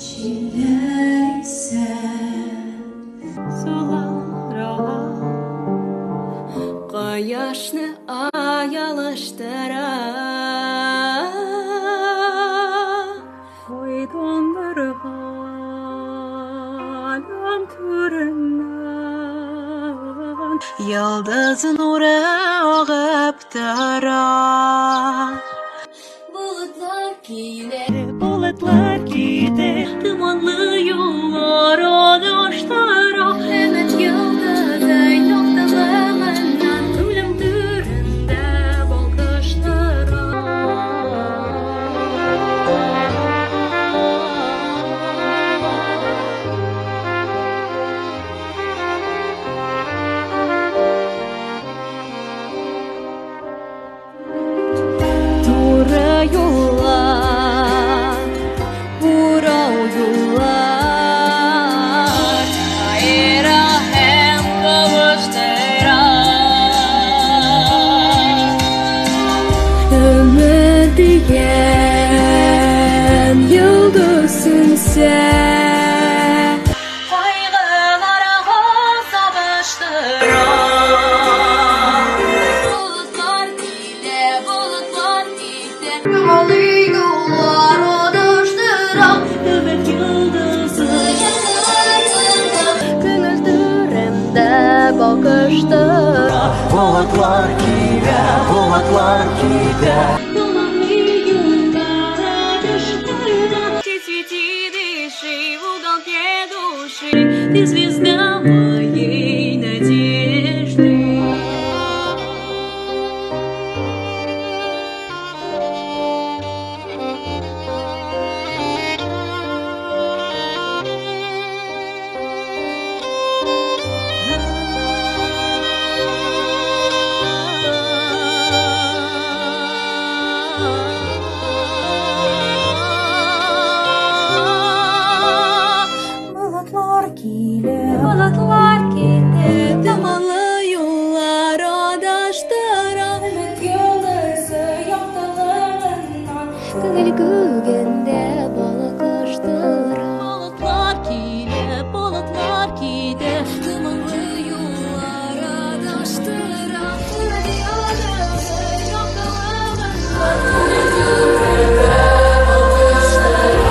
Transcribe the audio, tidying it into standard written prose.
Җилләр исә, Сулар ага, кояшны ай алыштыра. Кайдандыр галәм түреннән йолдыз нуры агып тора. Болытлар килә, болытлар китә, томанлы юллар адаштыра. Өмет йолдызы яктылыгыннан күңелем түрендә балкыштыра. Туры юллар, урау юллар, аера һәм кавыштыра. Өмет дигән йолдыз сүнсә, Кайгыларга сабыштыра. Болытлар килә, болытлар китә, Томанлы юллар адаштыра. Өмет йолдызы яктылыгыннан күңел түремдә балкыштыра. Болытлар килә, болытлар китә. Томанлы юллар адаштыра. Ты цвети, дыши в уголке души, ты звезда моей надежды. Болытлар килә, Болытлар китә, томанлы юллар адаштыра. Өмет йолдызы яктылыгыннан күңел күгендә балкыштыра. Болытлар килә, болытлар китә, томанлы юллар адаштыра. Өмет йолдызы яктылыгыннан күңел күгендә балкыштыра.